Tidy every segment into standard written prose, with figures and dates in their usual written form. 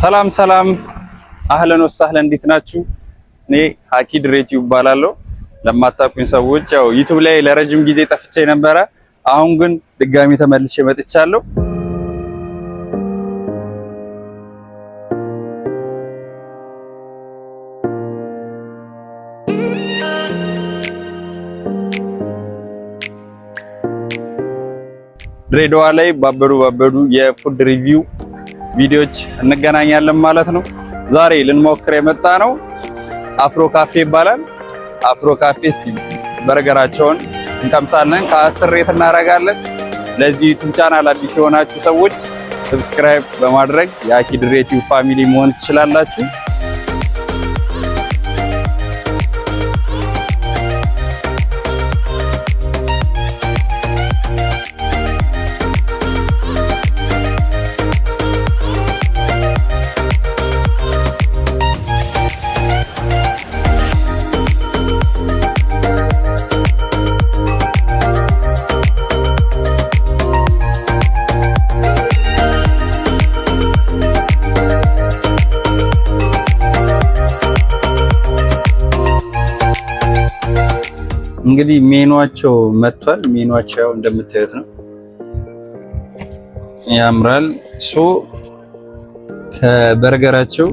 ሰላም ሰላም፣ أهلا وسهلا፣ እንዴት ናችሁ? እኔ ሀኪ ድሬቲው እባላለሁ። ለማታውቁኝ ሰዎች ያው YouTube ላይ ለረጅም ጊዜ ጠፍቼ ነበረ። አሁን ግን ድጋሚ ተመልሼ መጥቻለሁ። ድሬዳዋ ላይ ባበዱ ባበዱ የ food review ቪዲዮዎች እንገናኛለን ማለት ነው። ዛሬ ልንሞክር የመጣ ነው አፍሮ ካፌ ይባላል። አፍሮ ካፌ እስቲ በርገራቸውን እንቀምሳለን፣ ከ10 rate እናደርጋለን። ለዚህ YouTube channel አዲስ የሆናችሁ ሰዎች subscribe በማድረግ የአኪ ድሬቲው family መሆን ትችላላችሁ። እንግዲህ ሜኗቸው መጥቷል። ሜኗቸው ያው እንደምታዩት ነው፣ ያምራል። So ከበርገራቸው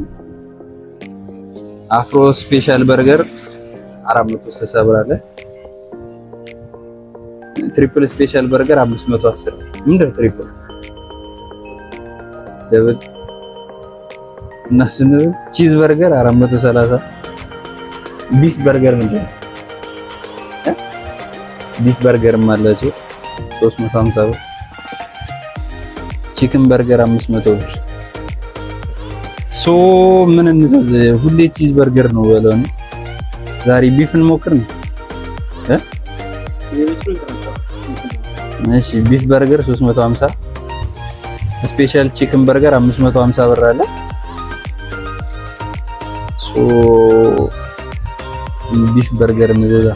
አፍሮ special burger 460 ብር አለ። Triple special burger 510። ምንድን ነው triple double እነሱ cheese burger 430። Beef burger ምንድን ነው? Beef burger ም አላቸው 350 ብር። Chicken burger 500 ብር። So ምን እንዘዝ? ሁሌ cheese burger ነው በለው። ዛሬ beef እንሞክር ነው እ እሺ beef burger 350፣ special chicken burger 550 ብር አለ። So beef burger እንዘዛ።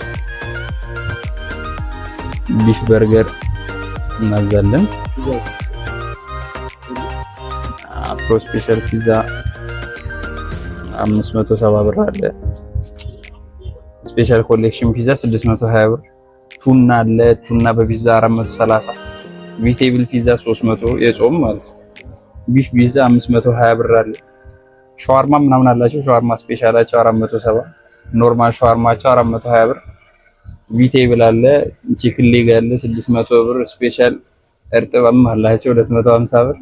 Beef burger እናዛለን። አፍሮ special ፒዛ 570 ብር አለ። Special collection ፒዛ 620 ብር። ቱና አለ። ቱና በፒዛ 430፣ vegetable ፒዛ 300 የጾም ማለት ነው። Beef ፒዛ 520 ብር አለ። ሸዋርማ ምናምን አላቸው። ሸዋርማ special ኣቸው 470፣ normal ሸዋርማቸው 420 ብር። Vegetable አለ፣ chicken leg አለ 600 ብር። Special እርጥብም አላቸው 250 ብር።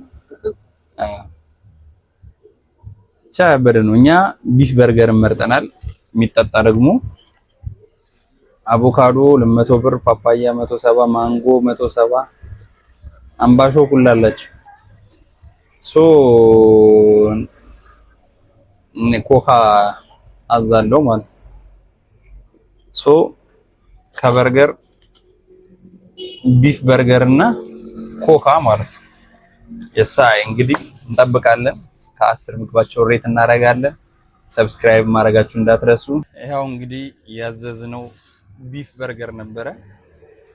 ብቻ ያበደ ነው። እኛ beef burger መርጠናል። የሚጠጣ ደግሞ አቮካዶ 100 ብር፣ ፓፓያ 170፣ ማንጎ 170፣ አምባሾ ሁላ አላቸው። So ኮካ አዛለው ማለት ነው። So ከ burger beef burger እና ኮካ ማለት ነው። የሳይ እንግዲህ እንጠብቃለን። ከ10 ምግባቸው rate እናደርጋለን። Subscribe ማድረጋችሁ እንዳትረሱ። ይኸው እንግዲህ ያዘዝነው beef burger ነበረ።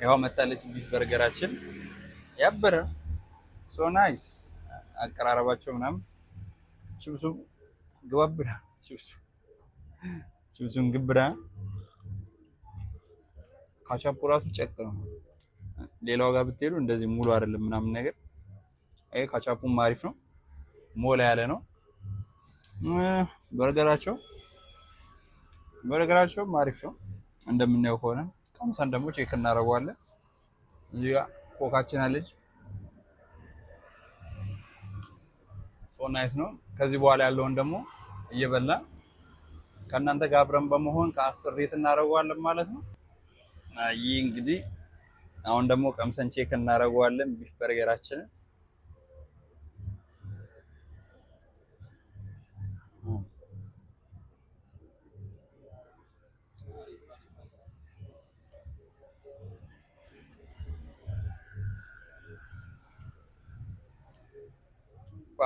ይኸው መጣለች beef burger ኣችን። ያበረ so nice አቀራረባቸው ምናምን። ችብሱ ግባብዳ ችብሱ ችብሱን ግብዳ ካቻፑ ራሱ ጨቅ ነው። ሌላው ጋር ብትሄዱ እንደዚህ ሙሉ አይደለም ምናምን ነገር። ይሄ ካቻፑም አሪፍ ነው፣ ሞላ ያለ ነው። በርገራቸውም አሪፍ ነው እንደምናየው ከሆነ። ቀምሰን ደግሞ check እናደርገዋለን። እዚህ ጋር ኮካችን አለች። So nice ነው። ከዚህ በኋላ ያለውን ደግሞ እየበላ ከእናንተ ጋር አብረን በመሆን ከ10 rate እናደርገዋለን ማለት ነው። ይህ እንግዲህ አሁን ደግሞ ቀምሰን check እናደርገዋለን beef burger ኣችንን።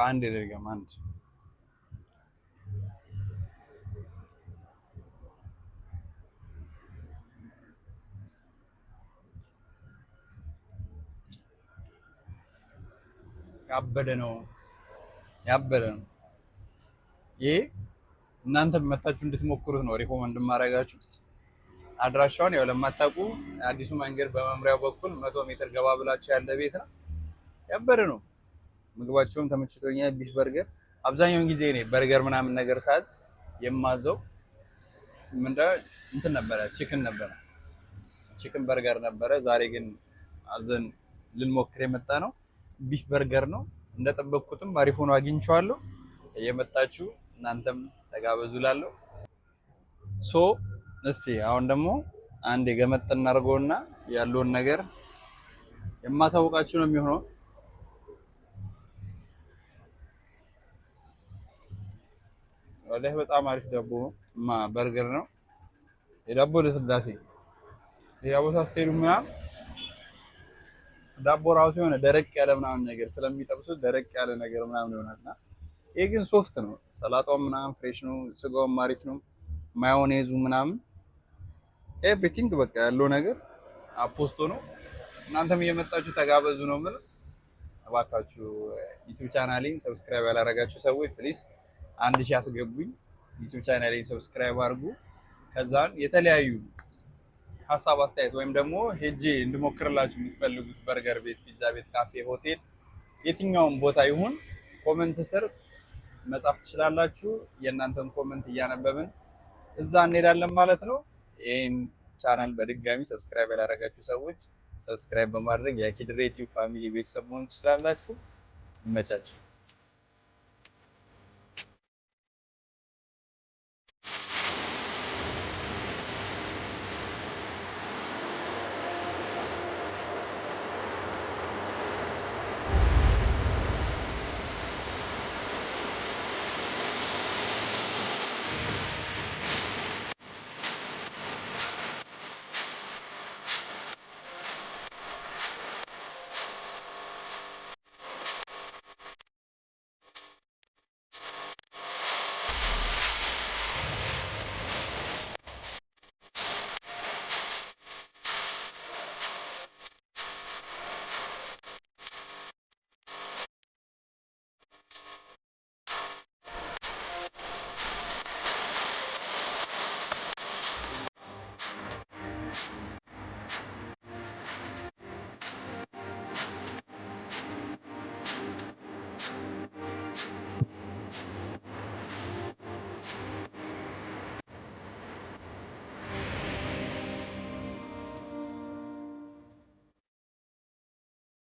አንድ ድርገም አንድ ያበደ ነው፣ ያበደ ነው። ይሄ እናንተም መታችሁ እንድትሞክሩት ነው recommend ማድረጋችሁ። አድራሻውን ያው ለማታውቁ አዲሱ መንገድ በመምሪያው በኩል 100 ሜትር ገባ ብላችሁ ያለ ቤት ነው። ያበደ ነው። ምግባቸውም ተመችቶኛል። Beef burger አብዛኛውን ጊዜ እኔ በርገር ምናምን ነገር ሳዝ የማዘው ምንድነው እንትን ነበረ፣ chicken ነበረ፣ chicken burger ነበረ። ዛሬ ግን አዘን ልንሞክር የመጣ ነው beef burger ነው። እንደጠበቅኩትም አሪፍ ሆኖ አግኝቼዋለሁ። እየመጣችሁ እናንተም ተጋበዙ እላለሁ። So እስቲ አሁን ደግሞ አንድ የገመጥ እናድርገውና ያለውን ነገር የማሳውቃችሁ ነው የሚሆነው። ወላሂ በጣም አሪፍ ዳቦ በርገር ነው። የዳቦ ለስላሴ ሌላ ቦታ ስትሄዱ ምናምን ዳቦ ራሱ የሆነ ደረቅ ያለ ምናምን ነገር ስለሚጠብሱት ደረቅ ያለ ነገር ምናምን ይሆናልና ይሄ ግን soft ነው። ሰላጣው ምናምን fresh ነው። ስጋውም አሪፍ ነው። ማዮኔዙ ምናምን everything በቃ ያለው ነገር አፖስቶ ነው። እናንተም እየመጣችሁ ተጋበዙ ነው የምለው። እባካችሁ YouTube ቻናሌን subscribe ያላረጋችሁ ሰዎች please 1000 አስገቡኝ። YouTube ቻናሌን subscribe አድርጉ። ከዛን የተለያዩ ሀሳብ አስተያየት ወይም ደግሞ ሄጄ እንድሞክርላችሁ የምትፈልጉት በርገር ቤት፣ ፒዛ ቤት፣ ካፌ፣ ሆቴል የትኛውም ቦታ ይሁን comment ስር መጻፍ ትችላላችሁ። የእናንተን comment እያነበብን እዛ እንሄዳለን ማለት ነው። ይህን ቻናል በድጋሚ subscribe ያላረጋችሁ ሰዎች subscribe በማድረግ የአኪድሬ ቲዩብ family ቤተሰብ መሆን ትችላላችሁ። ይመቻችሁ።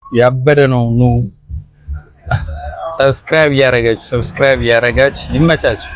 ያበደ ነው። ኑ subscribe እያደረጋችሁ subscribe እያደረጋችሁ ይመቻችሁ።